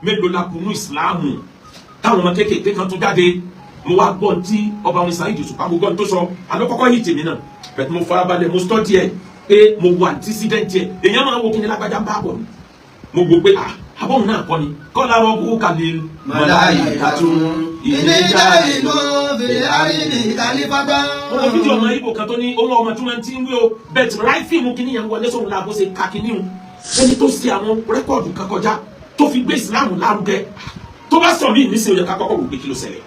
Mélòó la kunu Ìsìláàmù táwọn ọmọ kéékèèké kan tún jáde? Mo wá gbọ́ tí ọba orin Saheed Òṣùpá, mo gbọ́ tó sọ alókọ́kọ́ yìí tèmi náà bẹ̀tẹ̀. Mo farabalẹ̀, mo study ẹ̀ pé mo wà antecedent ẹ̀. Èèyàn máa wo kí ni lágbájá ń bá bọ̀ ni. Mo wò pé, ah, abọ́hùn náà kọ́ ni kọ́lá rọ́bù kàlẹ́. Màláìkàtún ìníjà ìlú fìlẹ̀ àrídì kàlífàtà. Mo wo fídíò ọmọ Ibo kan tó ní ohun ọmọ tí wọ́n ti ń wí o bẹ́ẹ̀ ráì fíìmù kìíní yẹn wọlé sóhun làbó ṣe ka kìíní o. Ẹni tó ṣe àwọn record kan kọjá tó fi gbé Ìsìláàmù lárugẹ, tó bá sọ mí nísìnyí, ó yẹ ká kọ́kọ́ wò pé kí ló ṣẹlẹ̀.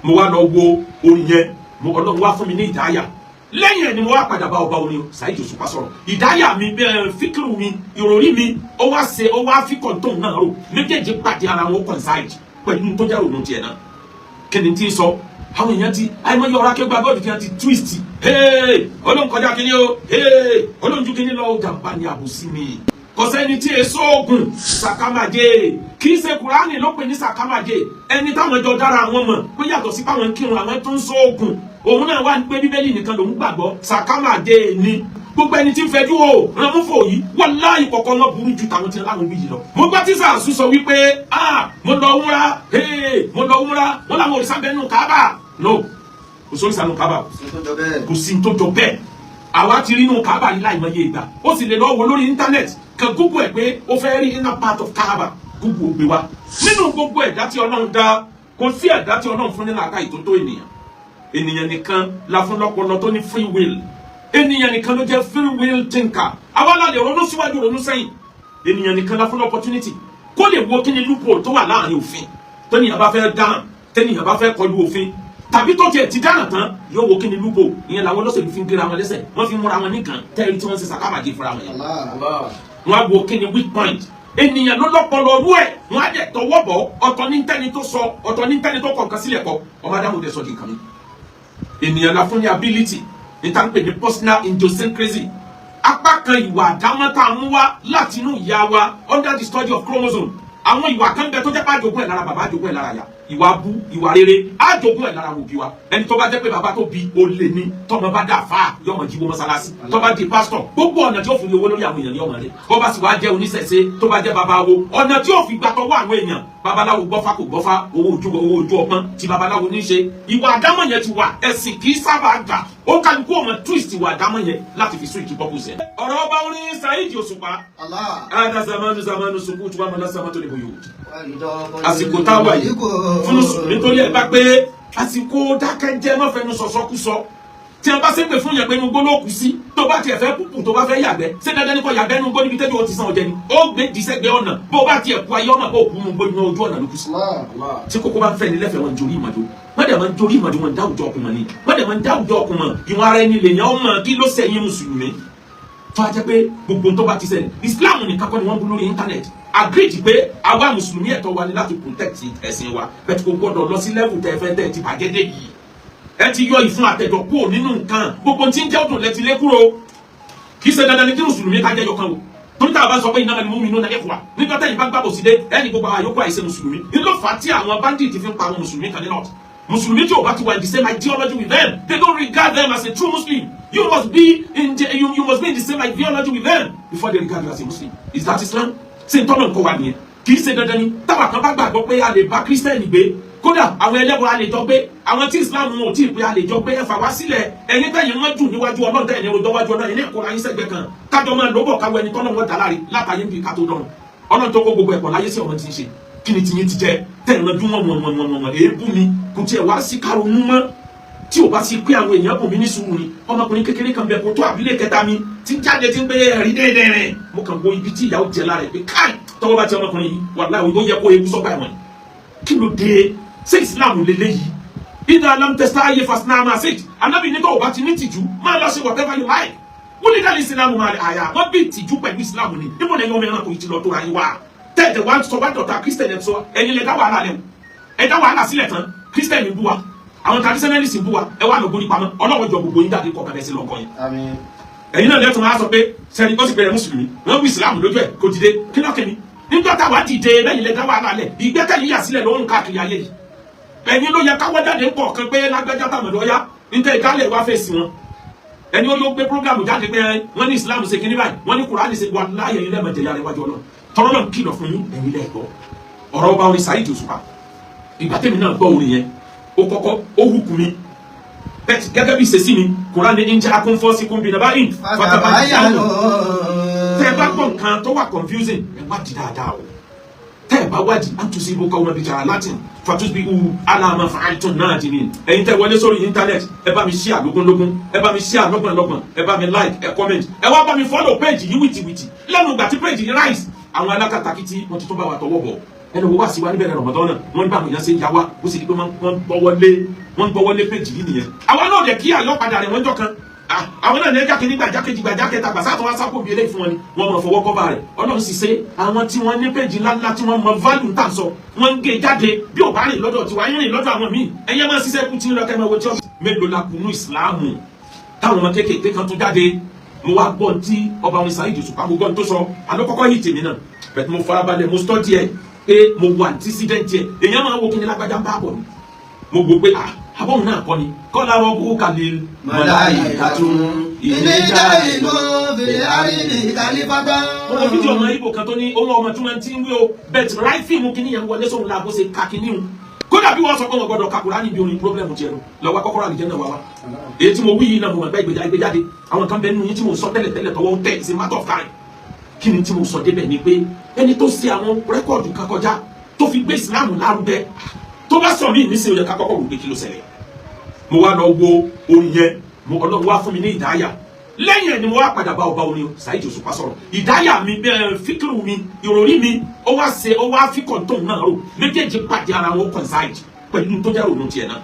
Mo wá lọ wo orin yẹn, mo Ọlọ́run wá fún mi ní ìdáyà. Lẹ́yìn ẹ̀ ni mo wá padà bá ọba orin Saheed Òṣùpá sọ̀rọ̀. Ìdáyà mi bẹ́ẹ̀, fíkìrù mi, ìròrí mi, ó wá ṣe, ó wá fi kọ̀ǹtọ̀n náà rò, méjèèjì pàdé ara wọn, coincide pẹ̀lú tó jẹ́ òun tiẹ̀ náà. Kí ni tí ń sọ? Àwọn èèyàn ti àìmọye ọ̀rọ̀ akẹgbẹ́ bọ́ọ̀lù tí wọ́n ti twist. Hey, olóhùn kọjá kínní o, hey, olóhùn ju kínní lọ. Jàǹbá ni, àbòsí ni. Kò sẹ́ni tí èso oògùn sàkámàjẹ. Kì í ṣe Kùránì ló pè ní sàkámàjẹ. Ẹni táwọn jọ dára àwọn mọ̀ pé yàtọ̀ sí páwọn kírun, àwọn tó ń sọ oògùn, òun náà wà ní pé Bíbélì nìkan lòún gbàgbọ́. Sàkámàjẹ ni gbogbo ẹni tí ń fẹjú o ránmúfò yìí. Wàláhì, kọ̀ọ̀kan wọn burú ju tàwọn tí láwọn wí yìí lọ. Mo gbọ́ tí Sàásù sọ wípé, ah, mo lọ wúra, hey, mo lọ wúra, wọn làwọn òrìṣà bẹ́ẹ̀ nù Kábà. No, kò sóríṣà nù Kábà, kò sí tó jọ bẹ́ẹ̀. Àwa ti rí inú Kábà yìí láì mọye ìgbà. Ó sì lè lọ wo lórí internet kan, Google ẹ̀ pé ó fẹ́ rí inner part of Kábà, Google gbé wa. Nínú gbogbo ẹ̀dá tí Ọlọ́run dá, kò sí ẹ̀dá tí Ọlọ́run fún ní làákàyè tó tó ènìyàn. Ènìyàn nìkan la fún lọ́pọlọ tó ní free will. Ènìyàn nìkan ló jẹ́ free will thinker. Àwa la lè ronú síwájú, ronú sẹ́yìn. Ènìyàn nìkan la fún opportunity kó lè wo kí ni loophole tó wà láàrin òfin. Tẹ́nìyàn bá fẹ́ dáhùn, tẹ́nìyàn bá fẹ́ kọlu òfin, tàbí tó tiẹ̀ ti dáhùn tán, yóò wo kí ni loophole. Ìyẹn làwọn olóṣèlú fi ń gbéra wọn lẹ́sẹ̀, wọ́n fi ń múra wọn nìkan tẹ́ẹ̀rí tí wọ́n ń ṣe sàkámàjẹ fúnra wọn yẹn. Wọ́n á wo kí ni weak point. Ènìyàn ló lọ́pọlọ ọdún ẹ̀, wọ́n á dẹ̀ tọwọ́ bọ̀. Ọ̀tọ̀ ní tẹ́ni tó sọ, ọ̀tọ̀ ní tẹ́ni tó kọ̀ nǹkan sílẹ̀ kọ. Ọmọ Adámù dẹ̀ sọ di nǹkan mi. Ènìyàn la fún ní ability ní tá ń pè ní personal idiosyncrasy, apá kan ìwà àdámọ́ tá a mú wá láti inú ìyá wa under the study of chromosome. Àwọn ìwà kan bẹ tó jẹ́ pé àjogún ẹ̀ lára bàbá, àjogún ẹ̀ lára ìyá. Ìwà bú, ìwà rere, àjogún ẹ̀ lára òbí wa. Ẹni tó bá jẹ́ pé bàbá tó bí olè ní, tọmọ bá dà fáà, yọmọ jíwó mọ́sálásí. Tó bá di pásítọ̀, gbogbo ọ̀nà tí ó fi owó lórí àwọn èèyàn ní ọmọ rẹ̀. Bó bá sì wá jẹ́ oníṣẹ̀ṣe, tó bá jẹ́ babawo, ọ̀nà tí ó fi gbà tọwọ́ àwọn èèyàn, babaláwo gbọ́fá kò gbọ́fá, owó ojú, owó ojú ọpọ́n tí babaláwo ní í ṣe. Ìwà àdámọ̀ yẹn ti wà. Ẹ̀sìn kì í sábà gbà. Ó kálukú ọmọ twist ìwà àdámọ̀ yẹn láti fi switch purpose yẹn. Ọ̀rọ̀ ọba orin Saheed Òṣùpá, ada zamanu zamanu sukutu wa mọ̀lá samatu lè bòyò. Àsìkò táwa yìí fún nítorí ẹ bá pé àsìkò dákẹ́jẹ́, má fẹnu sọ̀sọ́kúsọ. Tí a bá ṣépè fún yẹn pé inú gbó ló kù sí, tó bá tiẹ̀ fẹ́ kúkú, tó bá fẹ́ yàgbẹ́, ṣé dandan ní kò yàgbẹ́ inú gbó níbi tẹ́jú o ti san ọjẹ́ ni? Ó gbé dìísẹ́gbẹ́ ọ̀nà. Bó bá tiẹ̀ kú ayé ọmọ, bó kú inú gbó, inú ojú ọ̀nà ló kù sí. Tí kókó bá ń fẹ́ ni lẹ́fẹ̀ẹ́, wọn jorí ìmọ̀jó, wọ́n dẹ̀ máa ń jorí ìmọ̀jó, wọn dáwùjọ ọkùnrin ni, wọ́n dẹ̀ máa ń dáwùjọ ọkùnrin. Ìwọ̀n ara ẹni lè yàn ọmọ. Kí ló sẹ́yìn mùsùlùmí tó a jẹ́ pé gbogbo tó bá ti ṣẹlẹ̀, Islam nìkan kọ́ ni wọ́n bú lórí internet? Agreed pé àwa mùsùlùmí, ẹ̀tọ́ wa ni láti protect ẹ̀sìn wa, bẹ́ẹ̀ kò gbọ́dọ̀ lọ sí level tẹ́ fẹ́ tẹ́ ti bàjẹ́ dé yìí. Ẹ ti yọ ìfun àtẹ̀dọ̀ kúrò nínú nǹkan. Gbogbo tí ń jẹ́ òdùn lẹ ti lé kúrò. Kì í ṣe dandan ni kí mùsùlùmí ká jẹ́ yọkan o, torí tá a bá sọ pé innamal mu'minuna ikhwa, nígbà tẹ́yìn bá gbàgbọ́ sí dé ẹni gbogbo àwọn àyókù àìṣe mùsùlùmí ní ló fà á tí àwọn bandit fi ń pa àwọn mùsùlùmí kan ní north. Mùsùlùmí tí o bá ti wà in the same ideology with them, they don't regard them as a true Muslim. You must be in the same ideology with them before they regard you as a Muslim. Is that Islam? Ṣé n tọ́nà nǹkan wà nìyẹn? Kì í ṣe dandan ni. Táwa kan bá gbàgbọ́ pé a lè bá kírísítẹ́nì gbé, kódà àwọn ẹlẹ́bọ a lè jọ gbé, àwọn tí Islam wọn ò tí ì pé a lè jọ gbé, ẹ fà wá sílẹ̀. Ẹ̀yin tẹ̀yìn wọn jù níwájú Ọlọ́run, tẹ̀yìn rojọ́ wájú Ọlọ́run, ẹ̀yin ẹ̀kọ́ ayé sẹ́gbẹ́ kan, kájọ máa lóbọ̀, káwọ ẹni tọ́lọ́ wọn dá láre látàyé bí ká tó dọ̀run. Ọlọ́run tó kó gbogbo ẹ̀pọ̀ láyé sí ọmọ tí ń ṣe. Kí ni tiyín ti jẹ́ tẹ̀yìn lọ́dún wọn wọn wọn wọn wọn èébú mi kò tiẹ̀ wá sí karùn-ún mọ́? Tí o bá ti pé àwọn èèyàn bùn mí ní sùúrù ni. Ọmọkùnrin kékeré kan bẹ, kó tó àbílẹ̀ kẹta mi tí ń jáde, tí ń gbé ẹ̀rí déédéé rẹ̀. Mo kàn wo ibi tí ìyàwó jẹ lára ẹ̀ pé káì, tọwọ́ bá ti ọmọkùnrin yìí, wàláhì, ó yẹ kó ewu sọ́gbà ẹ̀wọ̀n. Kí ló dé? Ṣé Islam lélẹ́yìí? Idha lam tastahi fasna ma shi'ta. Anábì ní tó o bá ti ní tìjú, máa lọ sí whatever you like. Wọ́n ní dáná Islam máa àyà wọ́n bí tìjú pẹ̀lú Islam ni. Níbo lẹ́yìn ọmọ ẹranko yìí ti lọ tó ra yín wá tẹ́ẹ̀tẹ̀ wá sọ bá dọ̀tà Christian? Ẹ̀ sọ ẹ̀yin lẹ dá wàhálà lẹ́wọ̀, ẹ̀ dá wàhálà sílẹ̀ tán. Christian ń bú wa, àwọn traditionalist ń bú wa, ẹ wà lọ gbórí pamọ́. Ọlọ́wọ́ jọ gbogbo yín jáde kọ̀ kàbẹ́ sí lọ́kọ yẹn. Ẹ̀yin náà lẹ́tọ̀ọ́ máa sọ pé sẹ́ni ó sì bẹ̀rẹ̀ mùsùlùmí, wọ́n wí Islam lójú ẹ̀ kò dìde. Kí lọ́kẹ́ ni nígbà táwa dìde lẹ́yìn lẹ dá wàhálà lẹ̀? Ìgbẹ́kẹ̀lé yà sílẹ̀ lóhùn káàkiri ayé yìí. Ẹ̀yin ló yẹ káwọ́ jáde pọ̀ kan pé lágbájá tàmọ̀dọ́ yá níta ìdálẹ̀ wá fèsì wọn. Ẹni ó ló gbé program jáde pé wọ́n ní Islam ṣe kíní báyìí, wọ́n ní Kùránì ṣe, wà láàyè yín lẹ́mọ̀jẹ̀ yára iwájú Ọlọ́run. Tọ́lọ́ náà kìlọ̀ fún yín, ẹ̀yin lẹ́ẹ̀gbọ́. Ọ̀rọ̀ ọba orin Saheed Òṣùpá, ìgbà tèmi náà gbọ́ orin yẹn, ó kọ́kọ́ ó hùkù mi bẹ́ẹ̀ gẹ́gẹ́ bí ìṣesí mi. Kùránì ní jẹ́ akúnfọ́síkún bíi nàbá yìí Fatabayanu. Tẹ́ ẹ bá gbọ́ nǹkan tó wà confusing, ẹ wádìí dáadáa o. Tẹ́ ẹ bá wádìí, àtúnṣe ibò kọ́ wọn bí jara latin fatusbi u alama fa'altun náà ti ní. Ẹ̀yin tẹ́ wọlé sórí internet, ẹ bá mi share lógúnlógún, ẹ bá mi share lọ́gbọ̀nlọ́gbọ̀n, ẹ bá mi like, ẹ comment, ẹ wá bá mi follow page yìí wìtìwìtì. Lẹ́nu ìgbà tí page yìí rise, àwọn alákatakítí wọ́n ti tún bá wa tọwọ́ bọ̀. Ẹnu wo wá sí wa níbẹ̀rẹ̀ Ramadan náà, wọ́n ní báwọn èèyàn ṣe ń ya wá, ó sì di pé wọ́n gbọ́wọ́lé page yìí nìyẹn. Àwa náà dẹ̀ kí àyọ̀padà rẹ̀ wọ́n jọ kan. Àwọn náà ní ẹja kìíní gbàjá kejì gbàjá kẹta gbàsá tó wá sápò bí eléyìí fún wọn ni wọ́n mọ̀ fọwọ́ kọ́ba rẹ̀. Ọlọ́run sì ṣe, àwọn tí wọ́n ní page ńláńlá tí wọ́n mọ value tà ń sọ, wọ́n ń gé jáde. Bí ò bá rìn lọ́dọ̀ tiwa, ń rìn lọ́dọ̀ àwọn míì. Ẹ̀yẹ́ máa ṣiṣẹ́ kú tí ń lọ kẹ́ máa wo tí wọ́n. Mélòó la kùnú ìsìláàmù táwọn ọmọ kéékèèké kan tún jáde? Mo wá gbọ́ tí ọba orin Saheed Òṣùpá, mo gbọ́ tó sọ alọ́kọ́kọ́ yìí tèmi náà bẹ̀tẹ̀. Mo farabalẹ̀, mo study ẹ̀ pé mo wà antecedent ẹ̀. Èèyàn máa wo kí ni lágbájá ń bá bọ̀ ni. Mo gbọ́ pé ah, abọ́hùn náà kọ́ ni kọ́lá wọn kú kàlí. Malaikatun inni ja'ilun fil ardi khalifatan. Mo wo fídíò ọmọ Ibo kan tó ní ohun ọmọ tí wọ́n ti ń wí o bẹ́ẹ̀ ráìfìmù kìíní yẹn wọlé sóhun la bó ṣe ka kìíní o. Kódà bí wọ́n sọ pé wọ́n gbọ́dọ̀ ka Kùránì níbi orin, problem tiẹ̀ lọ lọ́wọ́ kọ́kọ́rọ́ àlìjẹ́ náà wá wá. Èyí tí mo wí yìí náà, mo mọ̀ gbẹ́ ìgbéjáde àwọn kan bẹ nínú yín tí mo sọ tẹ́lẹ̀ tẹ́lẹ̀ tọwọ́ tẹ̀. It's a matter of time. Kí ni tí mo sọ débẹ̀ ni pé ẹni tó ṣe àwọn record kan kọjá tó fi gbé Ìsìláàmù lárugẹ, tó bá sọ mí nísìnyí, ó yẹ ká kọ́kọ́ wò pé kí ló ṣẹlẹ̀. Mo wá lọ wo orin yẹn, mo Ọlọ́run wá fún mi ní ìdáyà. Lẹ́yìn ẹ̀ ni mo wá padà bá ọba orin Saheed Òṣùpá sọ̀rọ̀. Ìdáyà mi bẹ́ẹ̀, fíkìrù mi, ìròrí mi, ó wá ṣe, ó wá fíkọ̀ tóun náà rò, méjèèjì pàdé ara wọn, coincide pẹ̀lú tó jẹ́ òun tiẹ̀ náà.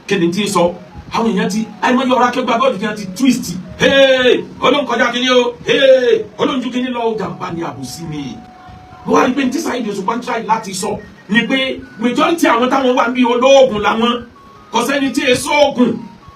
Kí ni tí ń sọ? Àwọn èèyàn ti àìmọye ọ̀rọ̀ akẹgbẹ́ bọ́ọ̀lù kí wọ́n ti twist. Hey, olóhùn kọjá kí ni o, hey, olóhùn ju kí ni lọ. Jàǹbá ni, àbòsí ni. Mo wá rí pé tí Saheed Òṣùpá ń try láti sọ ni pé majority àwọn táwọn wà ń bí olóògùn làwọn, kò sẹ́ni tí èso oògùn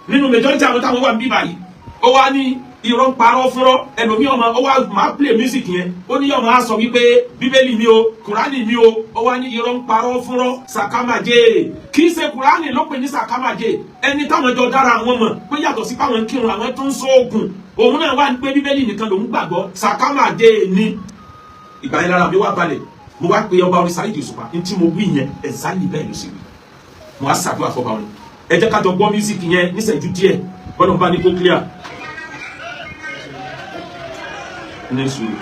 nínú majority àwọn táwọn wà ń bí báyìí. Ó wá ní irọ́ ń parọ́ fúnrọ́ ẹlòmíì ọmọ. Ó wá máa play music yẹn, ó ní ọmọ á sọ wípé Bíbélì mi o, Kùránì mi o. Ó wá ní irọ́ ń parọ́ fúnrọ́ sàkámàjẹ. Kì í ṣe Kùránì ló pè ní sàkámàjẹ. Ẹni táwọn jọ dára àwọn mọ̀ pé yàtọ̀ sí páwọn ń kírun, àwọn tó ń sọ oògùn, òun náà wà ní pé Bíbélì nìkan lòún gbàgbọ́, sàkámàjẹ ni. Ìgbà yẹn lára mi wá balẹ̀. Mo wá pe ọba orin Saheed Òṣùpá. Ní tí mo wí yẹn, exactly bẹ́ẹ̀ ló ṣe wí. Mo wá ṣàdúrà fọba orin. Ẹ jẹ́ ká jọ gbọ́ music yẹn níṣẹ́jú díẹ̀, bọ́lá ń bá ní kó clear. Ní sùúrù,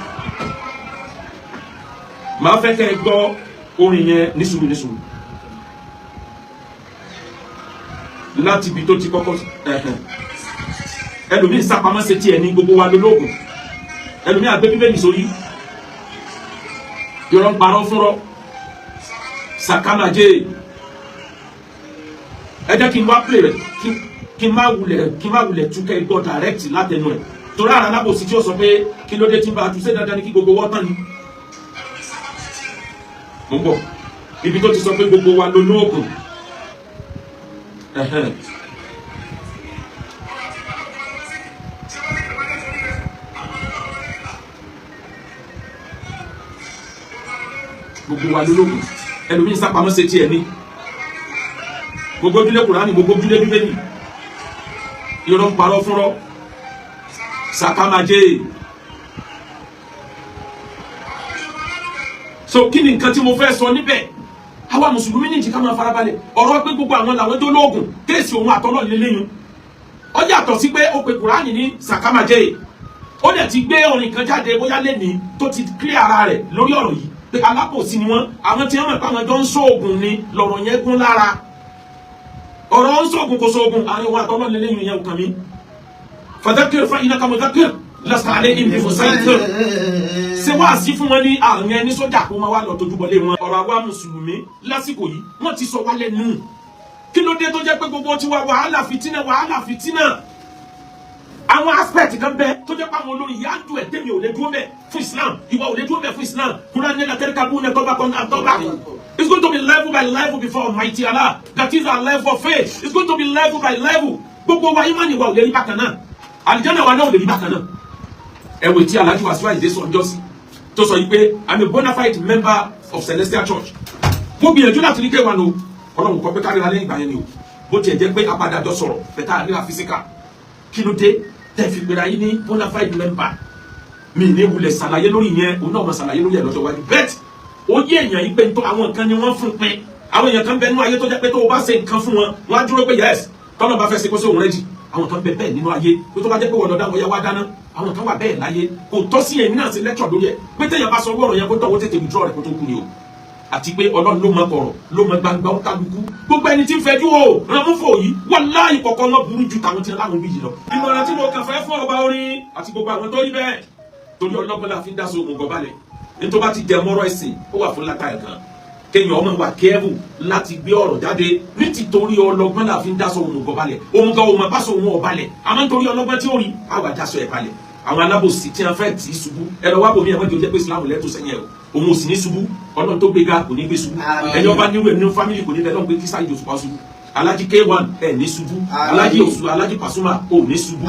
màá fẹ́ kẹ́ ẹ gbọ́ orin yẹn ní sùúrù, ní sùúrù, láti ibi tó ti kọ́kọ́ ẹ̀hẹ̀n. Ẹlòmíín sápamọ́ ṣe tiẹ̀ ní gbogbo wa lólógùn. Ẹlòmíín àgbé Bíbélì sórí, irọ́ ń parọ́ fúnrọ́ sàkámàjẹ́. Ẹ jẹ́ kí n wá play rẹ̀, kí n má wulẹ̀ túkẹ́ gbọ́ direct látẹnu ẹ̀, torí àrà alábòsí tí ó sọ pé kí ló dé tí ń bá a tún ṣe dandan ni kí gbogbo wọ́n tán ni. Mo ń bọ̀ ibi tó ti sọ pé gbogbo wa ló lóògùn. Ẹ̀hẹ́n. Gbogbo wa ló lóògùn. Ẹlòmíín sápamọ́ ṣe tiẹ̀ ní gbogbo ojúlé Kùránì, gbogbo ojúlé Bíbélì, irọ́ ń parọ́ fúnrọ́ sàkámàjẹ́. So kí ni nǹkan tí mo fẹ́ sọ níbẹ̀? Àwa mùsùlùmí ní ìjìká máa farabalẹ̀. Ọ̀rọ̀ pé gbogbo àwọn làwọn tó lóògùn, case òun àtọ́lọ́ lélẹ́yìn. Ó yàtọ̀ sí pé ó pe Kùránì ní sàkámàjẹ́. Ó dẹ̀ ti gbé orin kan jáde bóyá lẹ́ni tó ti clear ara rẹ̀ lórí ọ̀rọ̀ yìí pé alábòsí ni wọ́n, àwọn tí wọ́n mọ̀ pé àwọn jọ ń sóògùn ni lọ̀rọ̀ yẹn gún lára. Ọ̀rọ̀ ń sóògùn kò sóògùn, àárín òun àtọ́lọ́ lélẹ́yìn yẹn ò kàn mí. Fadhakir fa innaka mudhakkir lasta alayhim bi musaytir. Ṣé wàá sí fún wọn ní àrùn ẹni sójà kó máa wá lọ tójú bọlé wọn. Ọ̀rọ̀ àwa mùsùlùmí lásìkò yìí, wọ́n ti sọ wá lẹ́nu. Kí ló dé tó jẹ́ pé gbogbo tiwa wàhálà, fìtínà, wàhálà, fìtínà? Àwọn aspect kan bẹ tó jẹ́ pé àwọn olórin yìí á dùn ẹ̀ tẹ́mi ò lè dúró bẹ̀ fún Islam, ìwọ ò lè dúró bẹ̀ fún Islam. Kúrò ní latarkabunna tabaqan an tabaq. It's going to be level by level before Almighty Allah. That is our level of faith. It's going to be level by level. Gbogbo wa, ìmánì wa ò lè rí bákan náà, àlìjáná wa náà ò lè rí bákan náà. Ẹ̀wẹ̀ tí Alhaji Wasiu Ayinde sọ ọjọ́ sí tó sọ yìí pé I'm a bona fide member of Celestial Church. Mo gbìyànjú láti rí kéwàá o, Ọlọ́run kọ pé káríra lẹ́yìn ìgbà yẹn ni o. Bó tiẹ̀ jẹ́ pé apadàjọ sọ̀rọ̀ bẹ̀tà àríra physical. Kí ló dé tẹ́ fi pera yín ní bona fide member? Mi ní wulẹ̀ ṣàlàyé lórí yẹn, òun náà mọ̀ ṣàlàyé lórí ẹ̀ lọ́jọ́ iwájú. Bẹ́ẹ̀ Ó yé èèyàn yìí pé tó àwọn nǹkan ni wọ́n fún pin. Àwọn èèyàn kan bẹ nínú ayé tó jẹ́ pé tó o bá ṣe nǹkan fún wọn, wọ́n á dúró pé yes, tọ́nà bá fẹ́ ṣe kó sí òun rẹ́jì. Àwọn kan bẹ bẹ́ẹ̀ nínú ayé pé tó bá jẹ́ pé wọ́n lọ dáwọ́ yá wá dáná. Àwọn kan wà bẹ́ẹ̀ láyé. Kò tọ́ sí èmi náà ṣe lecture lórí ẹ̀ pé téèyàn bá sọ ọ̀rọ̀ yẹn, kó tọ̀wọ́ tètè withdraw rẹ̀ kó tó kú ni o. Àti pé Ọlọ́run ló mọ kọ̀rọ̀, ló mọ gbangba. Ó kálukú, gbogbo ẹni tí ń fẹjú o ránmúfò yìí, wàláhì, kọ̀ọ̀kan wọn burú ju tàwọn tí wọn láwọn bí yìí lọ. Ìmọ̀ràn tí mo kàn fẹ́ fún ọba orin àti gbogbo àwọn tó rí bẹ́ẹ̀, torí ọlọ́gbọ́n la fi ń dá so ògùn balẹ̀, nítorí bá ti jẹ mọ́rọ́ ẹ̀sìn, ó wà fún látàrí kan kéèyàn ọmọ wa kẹ́ẹ̀bù láti gbé ọ̀rọ̀ jáde. Ní tìtorí ọlọ́gbọ́n la fi ń dá so ògùn balẹ̀. Òmùgọ̀ òmù bá so òun ọ̀balẹ̀, àmọ́ nítorí ọlọ́gbọ́n tí ó rí àwọn àjàsọ ẹ̀ balẹ̀. Àwọn alábòsí tí wọn fẹ́ tì í ṣubú, ẹ lọ wá bòmí ẹ mọ́jọ jẹ́ pé Islam lẹ́tọ̀ sẹ́yìn ẹ̀ o. Òun ò sì ní ṣubú. Ọlọ́run tó gbéga kò ní gbé ṣubú. Ẹni ọba nírú ẹ̀ nínú family kò ní bẹ́ẹ̀ lọ́n pé kí Saheed Òṣùpá ṣubú. Alhaji K1 ẹ̀ ní ṣubú. Alhaji Oṣù, Alhaji Pasuma ò ní ṣubú.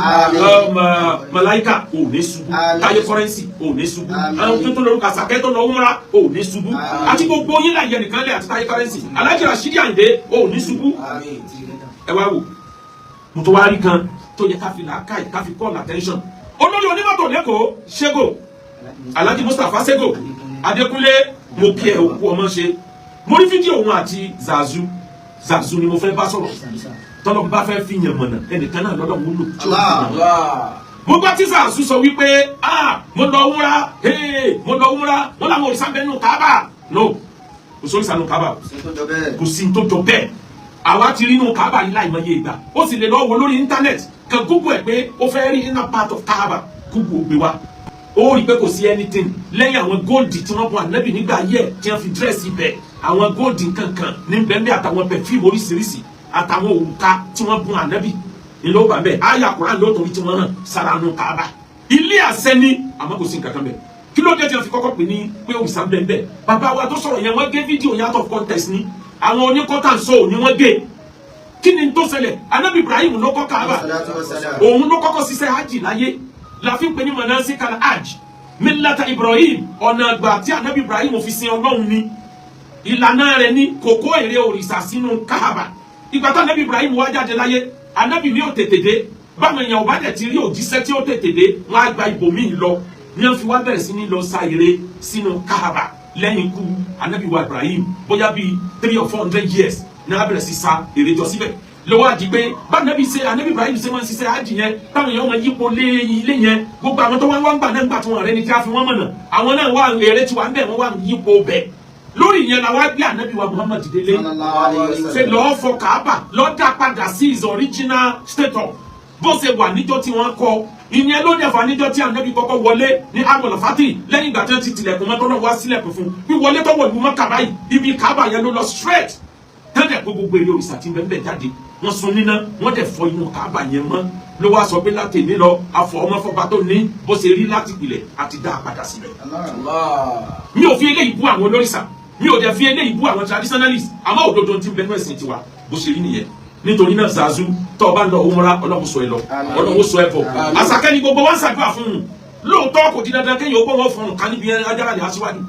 Malaika ò ní ṣubú. Taye Currency ò ní ṣubú. Àwọn tó tó lórúkọ Àṣàkẹ́ tó lọ wúnra ò ní ṣubú. Àti gbogbo yín láyé nìkan lẹ̀ àti Taye Currency, Alhaji Rashidi Ayinde ò ní ṣubú. Ẹ wá wò, mo tó wá rí kan tó yẹ ká fi làákàyè, ká fi call attention olórí onímọ́tò lẹ́kọ̀ọ́, Ṣẹ́gò, Alhaji Mustapha Ṣẹ́gò Adékúnlé. Mo kí ẹ òkú ọmọ ṣe. Mo rí fídíò òun àti Zazu. Zazu ni mo fẹ́ bá sọ̀rọ̀. Tọ́lọ́ bá fẹ́ fi yàn mọ̀nà, ẹnìkan náà lọ́dọ̀ wúlò tí ó fi yàn mọ̀nà. Mo gbọ́ tí Zazu sọ wípé, ah, mo lọ wúra, mo lọ wúra, wọn làwọn òrìṣà bẹ́ẹ̀ nù Kábà. No, kò sórí sànù Kábà, kò sí tó jọ bẹ́ẹ̀. Àwa ti rí inú Kábà yìí láìmọye ìgbà. Ó sì lè lọ wo lórí internet kan, Google ẹ̀ pé ó fẹ́ rí inner part of Kábà, Google ó gbé wa. Ó rí i pé kò sí anything lẹ́yìn àwọn gold tí wọ́n bọ̀ ànábì nígbà ayé ẹ̀ tí wọ́n fi dress ibẹ̀, àwọn gold nkankan ní bẹ́ẹ̀, àtàwọn perfume oríṣiríṣi, àtàwọn òrùka tí wọ́n bùn ànábì ní ló bá bẹ́ẹ̀. Àyà Kùránì ló torí tí wọ́n hàn sára nù Kábà. Ilé àṣẹ ni, àmọ́ kò sí nǹkan kan bẹ́ẹ̀. Kí ló dé tí wọ́n fi kọ́kọ́ pè ní pé òrìṣà bẹ́ẹ̀ bẹ́ẹ̀? Bàbá wa tó sọ̀rọ̀ yẹn, wọ́n gé fídíò yẹn out of context ni. Àwọn oníkọ́tà ń sọ òní wọ́n gé. Kí ni tó ṣẹlẹ̀? Anabi Ibrahim ló kọ́ Káàbà. Òun ló kọ́kọ́ ṣiṣẹ́ hajj láyé, la fi ń pè ní manasikal hajj, millata Ibrahim. Ọ̀nà àgbà tí anabi Ibrahim fi sin Ọlọ́run ni, ìlànà rẹ̀ ní kòkó èrè òrìṣà sínú Káàbà. Ìgbà tó anabi Ibrahim wá jáde láyé, anabi mi ò tètè dé. Báwọn èèyàn ò bá dẹ̀ ti rí òjíṣẹ́ tí ó tètè dé, wọ́n á gba ibòmíì lọ ní wọ́n fi wá bẹ̀rẹ̀ sí ní lọ sa ère sínú Káàbà lẹ́yìn ikú anabi wa Ibrahim. Bóyá bíi 300 or 400 years ní wọ́n bẹ̀rẹ̀ sí sa ère jọ síbẹ̀. Lọ́wọ́ àdí pé bá anabi ṣe, anabi Ibrahim ṣe máa ń ṣiṣẹ́ hajj yẹn, táwọn èèyàn máa yípo lé ilé yẹn. Gbogbo àwọn tó wá ń wá ń gbà náà ń gbà tí wọ́n rẹ ni tí a fi wọ́n mọ̀nà, àwọn náà wà èrè tí wà ń bẹ̀, wọ́n wà ń yípo bẹ̀. Lórí ìyẹn la wá gbé anabi wa Muhammad délé, ṣe lọ́ọ́ fọ Kaaba, lọ́ọ́ dá padà sí his original status bó ṣe wà níjọ́ tí wọ́n kọ́. Ìyẹn ló dẹ̀fà níjọ́ tí anabi kọ́kọ́ wọlé ní amọ̀nà fati, lẹ́yìn ìgbà tí wọ́n ti tilẹ̀kùn mọ́tò náà wá sílẹ̀kùn fún wíwọlé tó wọ̀ ìlú Mọ́kà báyìí. Ibi Kaaba yẹn ló lọ straight tẹ́lẹ̀ kó gbogbo èrè òrìṣà tí ń bẹ ń bẹ jáde. Wọ́n sun níná, wọ́n dẹ̀ fọ inú Kaaba yẹn mọ́. Ló wá sọ pé láti èmi lọ, afọ ọmọ fọba tó ní bó ṣe rí láti pilẹ̀ àti dá a padà síbẹ̀. Mi ò fi eléyìí bú àwọn olórìṣà, mi ò dẹ̀ fi eléyìí bú àwọn traditionalists, àmọ́ òdodo tí ń bẹ nínú ẹ̀sìn tiwa bó ṣe rí nìyẹn. Nítorí náà, Zazu, tó o bá ń lọ umra, Ọlọ́run sọ ẹ lọ, Ọlọ́run sọ ẹ bọ̀. Àṣàkẹ́ ni gbogbo wa ń ṣàdúrà fún un. Lóòótọ́, kò di dandan kéèyàn ó gbọ́ wọn fún un ká níbi ajára lè aṣíwájú.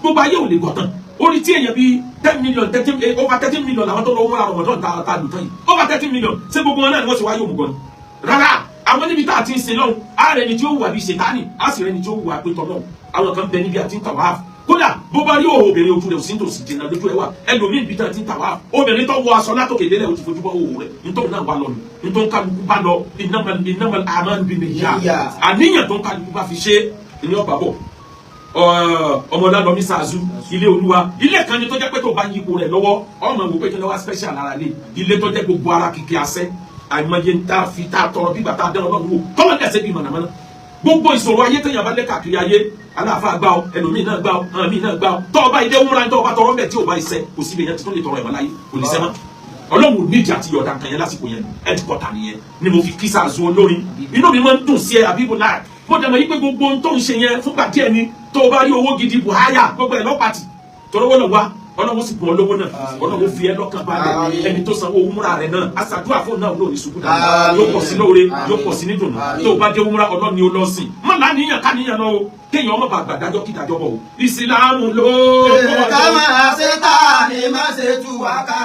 Gbogbo ayé ò lè gọ̀ tán. Orí tí èèyàn bíi 10 million, 13, over 13 million làwọn tó lọ umra Ramadan ta lù tán yìí, over 13 million. Ṣé gbogbo wọn náà ni wọ́n ti wáyé òmùgọ̀ ni? Rárá. Àwọn níbi tá a ti ń sin lọ́hùn, á rẹ ni tí ó wà bí ṣètánì, á sì rẹ ni tí ó wà pé tọ́lọ́hùn. Àwọn kan bẹ níbi àti ń tàwáàfù, kódà bó bá rí òhò obìnrin, ojú rẹ̀ ò sí nítòsí, jìnnà lójú ẹ̀ wà. Ẹlòmíì bí tán ti ń tàwáàfù, obìnrin tó wọ aṣọ látòkè délẹ̀, ó ti fojú bọ́ òhò rẹ̀. Nítorí náà wà lọ nù nítorí kálukú bá lọ. Innamal a'malu binniyat. Àníyàn tó ń kálukú bá fi ṣe ní ọ̀bà bọ̀. Ọmọdé Zazu, ilé olúwa, ilé kan ni tó jẹ́ pé tó bá ń yípo rẹ̀ lọ́wọ́, ọmọ wò pé kí ló wá special lára lé ilé tó jẹ́ gbogbo ara kìkì àṣẹ. Àìmọye ń tá fi tá a tọrọ bí gbàtà dán Ọlọ́run wò, tọ́lọ́ dẹ̀sẹ̀ bí mọ̀nàmọ́ná. Gbogbo ìṣòro ayé téèyàn bá lé káàkiri ayé, aláàfáà gbá ọ, ẹlòmíì náà gbá ọ, àwọn míì náà gbá ọ, tọ́ ọba ilé wúra, tọ́ ọba tọrọ bẹ́ẹ̀ tí ò bá iṣẹ́, kò síbi èèyàn tuntun lè tọrọ ẹ̀mọ́ láyé, kò lè sẹ́ mọ́. Ọlọ́run nídìí àti yọ̀ọ̀dà kan yẹn lásìkò yẹn. Headquarter nìyẹn ni mo fi kí Zazu olórin. Inú mi máa ń dùn sí ẹ, àbíbò láì mo dẹ̀ mọ̀ yí pé gbogbo ohun tó ń ṣe yẹn fúngbà díẹ̀ ni. Tó o bá rí owó gidi buhaya, gbogbo ẹ̀ lọ́pàtì tọ́lọ́wọ́ lọ wá. Ọlọ́run sì gbọ́n lówó náà, Ọlọ́run fi ẹ́ lọ́kàn balẹ̀. Ẹni tó sanwó umra rẹ̀ náà, aṣàdúrà fún náà, lórí ṣubú dáadáa, yóò pọ̀ sí lóore, yóò pọ̀ sí nídùnnú. Tó o bá dé umra, Ọlọ́run ni ó lọ sìn. Má láníyàn káníyàn lọ o, kéèyàn ọmọ bàgbà dájọ́ kí dájọ́ bọ̀ o. Ìsìlámù ló. Ká máa ṣe tá a ní má ṣe tú wa ká,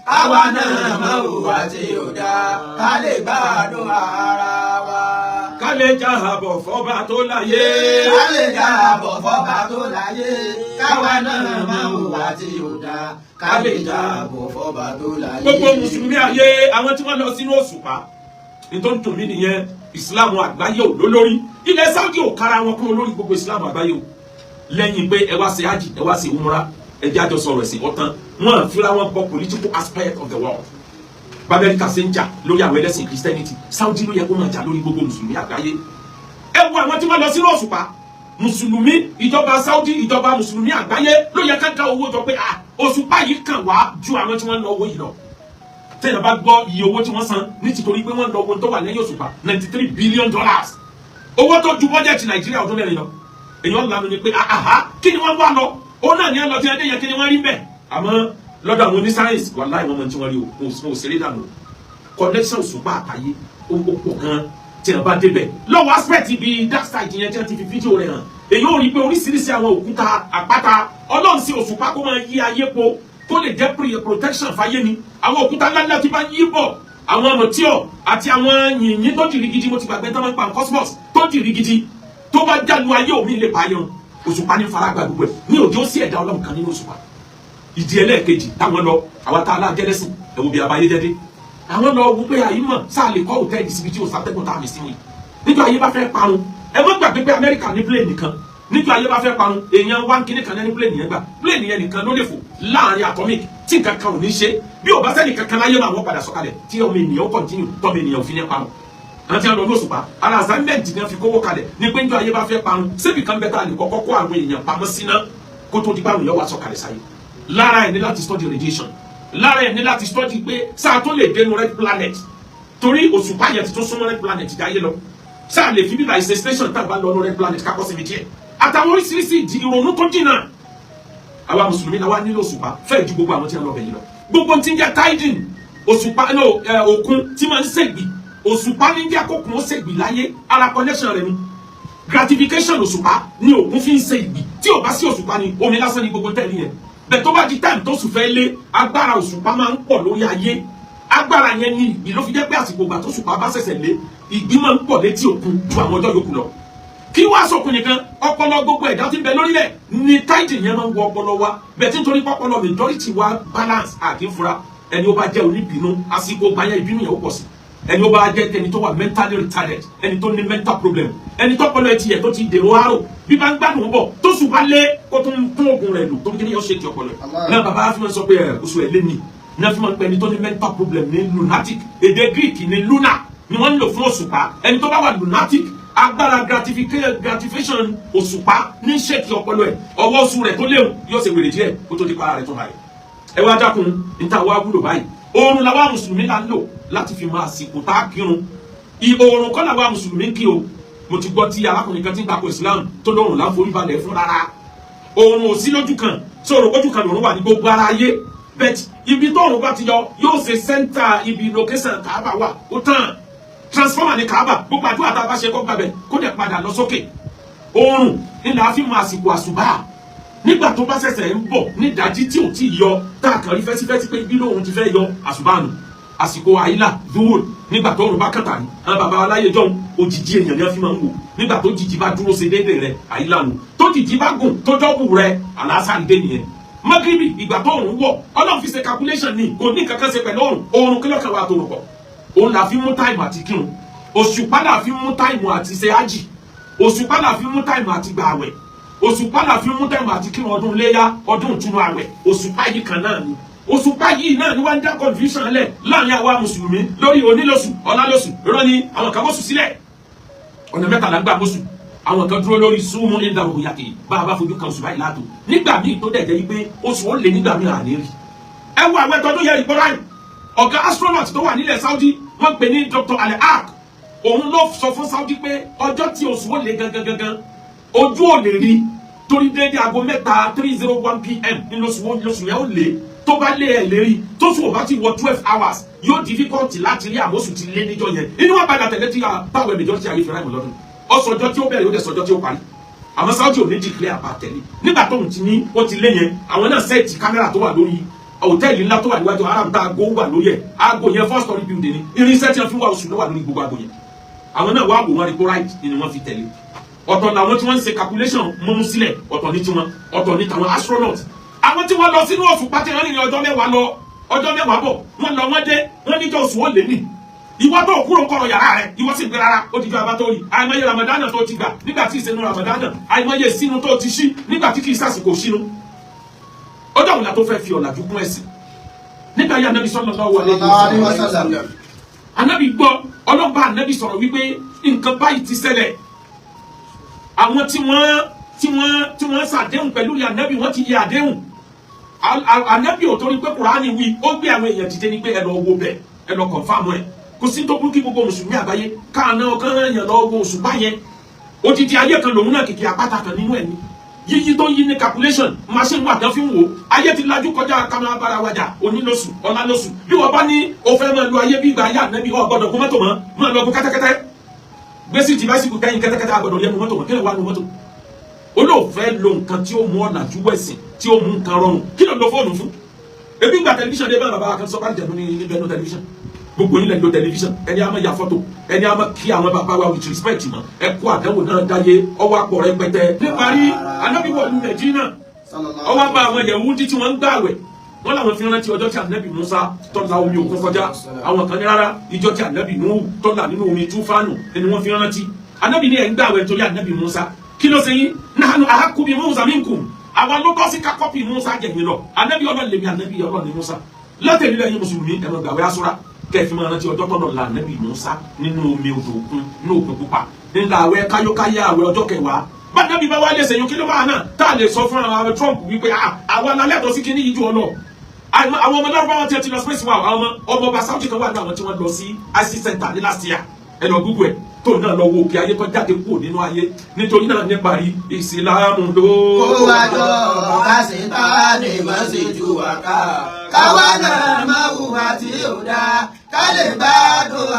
káwa náà má hùwà tí ò dáa, ká lè gbádùn ara wa. Ká lè Ká lè jábọ̀ fọ́ba tó láyé. Ká lè jábọ̀ fọ́ba tó láyé. Káwa náà máa hùwà tí ò dáa. Ká lè jábọ̀ fọ́ba tó láyé. Gbogbo mùsùlùmí ayé, àwọn tí wọ́n lọ sínú òṣùpá, nítorí tòmí nìyẹn. Ìsìláàmù àgbáyé ò lólórí. Ilẹ̀ Saudi ò kára wọn kún olórí gbogbo ìsìláàmù àgbáyé o, lẹ́yìn pé ẹ wá ṣe hajj, ẹ wá ṣe umra, ẹ jẹ́ àjọ sọ̀rọ̀ ẹ̀sìn ọ̀tán. Wọn fira wọn bọ political aspect of the world. Bamẹ́ríkà ṣe ń jà lórí àwọn ẹlẹ́sìn Christianity, Saudi ló yẹ kó máa jà lórí gbogbo mùsùlùmí àgbáyé. Ẹ wo àwọn tí wọ́n lọ sínú òṣùpá, mùsùlùmí, ìjọba Saudi, ìjọba mùsùlùmí àgbáyé ló yẹ ká dá owó jọ pé ah, òṣùpá yìí kàn wá ju àwọn tí wọ́n lọ owó yìí lọ. Tẹ́yìn bá gbọ́ iye owó tí wọ́n san ní tìtorí pé wọ́n lọ owó tó wà lẹ́yìn òṣùpá, $93 billion, owó tó ju bọ́jẹ̀tì Nàìjíríà ọdún 4 lọ. Èèyàn lanu ni pé aha, kí ni wọ́n wá lọ? Òun náà ní ẹ lọ tí ẹ dé yẹn, kí ni wọ́n rí bẹ́ẹ̀? Àmọ́ lọ́dọ̀ àwọn onísáyẹ̀nsì, wàláhì, wọ́n mọ tí wọ́n rí o. Mo ṣeré dànù. Connection òṣùpá àtàyè ó pọ̀ gan. Tí ẹ bá débẹ̀ lọ́wọ́ aspect ibi dark side yẹn tí wọ́n ti fi fídíò rẹ̀ hàn, èyí ò rí pé oríṣiríṣi àwọn òkúta, àpáta. Ọlọ́run sí òṣùpá kó máa yí ayé po, kó lè jẹ́ protection fáyé ni. Àwọn òkúta ńláńlá tí bá ń yí bọ̀, àwọn meteor àti àwọn yìnyín tó dìrí gidi, mo ti gbàgbé tó máa ń pa cosmos tó dìrí gidi, tó bá jálu ayé, omi lè pààyàn. Òṣùpá ní faragbá gbogbo ẹ̀ ní òjò sí ẹ̀dá Ọlọ́run kan nínú òṣùpá. Ìdí ẹlẹ́ẹ̀kejì táwọn lọ, àwọn tá a lájẹ́lẹ́sìn, ẹ̀wò bí abayé jẹ́dé, àwọn lọ wò pé àyímọ̀ sáà lè kọ́ hòtẹ́ẹ̀lì síbi tí ò sátẹ́gùn tá a mì sí wọn. Níjọ́ ayé bá fẹ́ parun, ẹ má gbàgbé pé Amẹ́ríkà ní plane nìkan. Níjọ́ ayé bá fẹ́ parun, èèyàn wá ń kíní kan ní plane yẹn gbà, plane yẹn nìkan ló lè fò láàrin atomic tí nǹkan kan ò ní ṣe. Bí ò bá sẹ́ni kankan láyé máa wọ́n padà sọ̀kalẹ̀ tí ọmọ ènìyàn continue, tọ́mọ ènìyàn ò fi ní parun. Àwọn tí wọn lọ lóṣùpá, ara assignment ní wọn fi kówó kalẹ̀ ní pé níjọ́ ayé bá fẹ́ parun, síbi kan bẹ́ẹ̀ tá a lè kọ́kọ́ kó àwọn èèyàn pamọ́ síná kó tó di báwọn èèyàn wá sọ̀kalẹ̀ sáyé. Lára ẹ̀ ní láti study radiation, lára ẹ̀ ní láti study pé sáà tó lè dénú red planet, torí òṣùpá yẹn ti tún súnmọ́ red planet jáyé lọ. Sáà lè fi bíbá ìṣe station tá a bá lọ ní red planet kákọ́ síbi díẹ̀, àtàwọn oríṣiríṣi ìdí ìrònú tó jìnnà. Àwa mùsùlùmí la wá nílò òṣùpá fẹ́ẹ̀ ju gbogbo àwọn tí wọ́n lọ bẹ̀ yìí lọ. Gbogbo tí ń jẹ́ tiding òṣùpá no òkun tí máa ń ṣègbì, òṣùpá ní jẹ́ kókun ó ṣègbì láyé. Ara connection rẹ̀ ni gratification. Òṣùpá ní òkun fi ń ṣe ìgbì. Tí ò bá sí òṣùpá ni omi lásán ní gbogbo tẹ̀lé yẹn bẹ́ẹ̀. Tó bá di time tó sùn fẹ́ lé, agbára òṣùpá máa ń pọ̀ lórí ayé. Agbára yẹn ní ìgbì ló fi jẹ́ pé àsìkò ìgbà tó ṣùpá bá ṣẹ̀ṣẹ̀ lé, ìgbì máa ń pọ̀ létí òkun ju àwọn ọjọ́ yòókù lọ. Kí wàá sọkùn nìkan, ọpọlọ gbogbo ẹ̀dá tí ń bẹ lórílẹ̀ ní tide yẹn máa ń wọ ọpọlọ wa bẹ́ẹ̀ tí nítorí pọpọlọ majority wa balance àkí ń fura. Ẹni ó bá jẹ́ oníbínú, àsìkò gbà yẹn ìbínú yẹn ó pọ̀ sí. Ẹni ó bá jẹ́ ẹni tó wà mentally retarded, ẹni tó ní mental problem, ẹni tó pọlọ ẹtì yẹ tó ti dèrò àrò, bí bá ń gbádùn bọ̀ tó sùn bá lé, kó tó ń tún oògùn rẹ̀ lò tó ń kí ni yóò ṣe ti ọpọlọ ẹ̀ náà. Bàbá fi máa sọ pé ẹ oṣù ẹ̀ lé ní náà fi máa ń pẹ ẹni tó ní mental problem ní lunatic. Èdè Greek ní luna ni wọ́n ń lò fún òṣùpá. Ẹni tó bá wà lunatic, agbára gratification òṣùpá ní ṣèkì ọpọlọ ẹ̀. Ọwọ́ oṣù rẹ̀ tó léwu yóò ṣe wèrè díẹ̀ kó tó di para rẹ̀ tó balẹ̀. Ẹ wá dákun, níta wá wúlò báyìí, oorun làwa mùsùlùmí là ń lò láti fi máa àsìkò tá a kírun. Oorun kọ́ làwa mùsùlùmí kí o. Mo ti gbọ́ tí arákùnrin kan ti ń takò Islam tó lóorùn là ń forí balẹ̀ fún. Rárá, oorun ò sí lójú kan. Sọ̀rọ̀ ojú kan lòrùn wà ní gbogbo ara ayé bẹ́ẹ̀. Ibi tóorùn bá ti yọ, yóò ṣe center ibi location Kaaba wà. Ó tán, transformer ní Kaaba. Gbogbo àdúrà tá a bá ṣe, kó gbàbẹ, kó dẹ̀ padà lọ sókè. Oorun nílà á fi mọ àsìkò àsùbá nígbà tó bá ṣẹ̀ṣẹ̀ ń bọ̀ nídàájí tí ò tí ì yọ, tá a kàn rí fẹ́sífẹ́sí pé ibi lóorun ti fẹ́ yọ, àsùbá nù. Àsìkò àyílà, zuhur, nígbà tó òrùn bá kàtà ní. Àwọn bàbá aláyé jọ̀hún, òjìji èèyàn ni wọ́n fi máa ń wò. Nígbà tó jìjì bá dúró ṣe déédéé rẹ, àyílà nù. Tó jìjì bá gùn tó jọ́bù rẹ, àlásàndé nìyẹn. Magribi, ìgbà tó òrùn wọ̀. Ọlọ́run fi ṣe calculation ní, kò ní kankan ṣe pẹ̀lú òrùn. Òrùn kí lọ́kàn wa tó rò pọ̀? Òun là fi mú time àti kírun. Òṣùpá là fi mú time àti ṣe ájì. Òṣùpá là fi mú time àti gbà àwẹ̀. Òṣùpá là fi mú time àti kírun ọdún léyà, ọdún ìtúnu àwẹ̀. Òṣùpá yìí kan náà ni, òṣùpá yìí náà ni wọ́n ń dá confusion lẹ̀ láàrin àwa mùsùlùmí lórí onílòsù, ọ̀làlósù. Irọ́ ni. Àwọn kan mọ́sù sílẹ̀, ọ̀nà mẹ́tàlá ń gbà mọ́sù. Àwọn kan dúró lórí súnmú ìdá òyàtì, bá a bá fojú kan oṣù báyìí láàtò. Nígbà míì tó dẹ̀ jẹ́ wípé oṣù ó lé, nígbà míì àní rí. Ẹ wo àwọn ẹ̀tọ́ tó yẹ ìbọn láì. Ọ̀gá astronaut tó wà nílẹ̀ Saudi, wọ́n pè ní Dr. Ali Ak, òun ló sọ fún Saudi pé ọjọ́ tí oṣù ó lé gangan gangan, ojú ò lè rí, torí déédéé aago 3 3:01 p.m. ní lóṣù yẹn ó lé. Tó bá lé ẹ̀ lérí, tó sùn ò bá ti wọ 12 hours, yóò difficult láti rí. Àmọ́sùn ti lé níjọ́ yẹn, inú wa padà tẹ̀lé tí táwọn majority ayé fi ráìmù lọ́dún. Ọ̀sọ̀jọ́ tí ó bẹ̀rẹ̀, ó dẹ̀ sọjọ́ tí ó parí. Àmọ́ Saudi ò ní declare àbá tẹ̀lé nígbà tóun ti ní ó ti lé yẹn. Àwọn náà set camera tó wà lórí hòtẹ́ẹ̀lì ńlá tó wà níwájú haram tá aago wà lórí ẹ̀. Aago yẹn, four story building ni. Irinṣẹ́ tí wọ́n fi wá oṣù ló wà lórí gbogbo aago yẹn. Àwọn náà wá wò, wọ́n rí kó right ni wọ́n fi tẹ̀lé. Ọ̀tọ̀ làwọn tí wọ́n ń ṣe calculation mọ́mú sílẹ̀, ọ̀tọ̀ ní tiwọn, ọ̀tọ̀ ní tàwọn astronaut, àwọn tí wọ́n lọ sínú òṣùpá tí wọ́n rìnrìn ọjọ́ 10 lọ, ọjọ́ 10 bọ̀, wọ́n lọ, wọ́n dé, wọ́n níjọ́ oṣù ó lé ní. Ìwọ tó kúrò kọ̀rọ̀ yàrá rẹ, ìwọ sì gbé rárá, ó ti jọ abá tó rí. Àìmọye Ramadana tó ti gbà nígbà tí ìsẹnu Ramadana, àìmọye sínú tó ti ṣí nígbà tí kì í sàsìkò sínú. Ọjọ́ òun la tó fẹ́ fi ọ̀làjú kún ẹ̀sìn? Nígbà yà Anabi sallallahu alaihi wasallam, Anabi gbọ́ ọlọ́ba, Anabi sọ̀rọ̀ wípé nǹkan báyìí ti ṣẹlẹ̀. Àwọn tí wọ́n ṣàdéhùn pẹ̀lú Anabi, wọ́n ti yẹ àdéhùn. Anabi ò torí pé Kùránì wí, ó gbé àwọn èèyàn dìde ní pé ẹ lọ wo bẹ̀, ẹ lọ confirm ẹ̀. Kò sí tó burú kí gbogbo mùsùlùmí àgbáyé káàná ọkàn yẹn lọ wo òṣùpá yẹn. Odidi ayé kan lòun náà, kìkì àpáta kan nínú ẹ̀ ní yíyí tó yí ní calculation machine wà tán fi ń wò. Ayé ti lajú kọjá kámẹ́rà bára wájà onílòsù ọ̀làlòsù. Bí wọ́n bá ní o fẹ́ máa lo ayé bí ìgbà ayé Ànábì, ọ̀ gbọ́dọ̀ gun mọ́tò mọ́, máa lọ gun kẹ́tẹ́kẹ́tẹ́, gbèsè tí báṣìkù kẹ́yìn kẹ́tẹ́kẹ́tẹ́ àgbọ̀dọ̀ lẹ́nu mọ́tò mọ́. Kí ló wà nù mọ́tò? Olóòfẹ́ lo nǹkan tí ó mú ọ̀làjú wẹ̀sìn, tí ó mú nǹkan rọrùn. Kí ló lo fóònù fún? Ebi ń gba tẹlifíṣàn dé bá bàbá kan sọ bá jẹ̀nu ní níbẹ̀ ní tẹlifíṣàn. Gbogbo yín lẹ lo tẹlifíṣàn. Ẹni a máa ya fọ́tò, ẹni a máa kí àwọn bàbá wa with respect mọ́. Ẹ kó àdánwò náà dáyé, ọwọ́ àpọ̀ rẹpẹtẹ. Níparí, Anábì wọ̀lú Nàìjíríà, ọwọ́ bá àwọn Yẹ̀wúdí tí wọ́n ń gbààwẹ̀. Wọ́n làwọn fi rántí ọjọ́ tí Ànábì Musa tó la omi òkun kọjá. Àwọn kan ní rárá, ìjọ tí Ànábì Nuhu tó là nínú omi túfánù ni wọ́n fi rántí. Ànábì ní ẹ̀ ń gbààwẹ̀ nítorí Ànábì Musa, kí ló ṣe yín? Nahnu ahaqqu bi Musa minkum. Àwa ló tọ́ sí ká copy Musa jẹ̀yìn lọ. Ànábì Ọlọ́run lèmi, Ànábì Ọlọ́run ni Musa. Látẹ̀lé lẹ́yìn mùsùlùmí, ẹ máa gbààwẹ̀ Àṣúrà kẹfì máa rántí ọjọ́ tọ́nà la Ànábì Musa nínú omi odò òkun, nínú òkun pupa, nígbà àwẹ̀ káyókáyé, àwẹ̀ ọjọ́ 10. Bá Ànábì bá wá lè ṣèyún, kí ló máa náà tá a lè sọ fún àwọn Trump wípé àwa la lẹ́tọ̀ọ́ sí kíní yìí ju ọ lọ? Àwọn ọmọ lárúbáwá tí ẹ ti lọ space wa, àwọn ọmọ ọba Saudi kan wà ní àwọn tí wọ́n lọ sí IC center ní last year. Ẹ lọ Google ẹ, tó náà lọ wo òkè ayé, tó jáde kúrò nínú ayé. Nítorí náà, níparí, ìsìlámù ló. Kó wa jọ ká sì tá ní mọ̀ sí ju wa ká. Káwa náà máa hùwà tí ò dáa, ká lè gbádùn.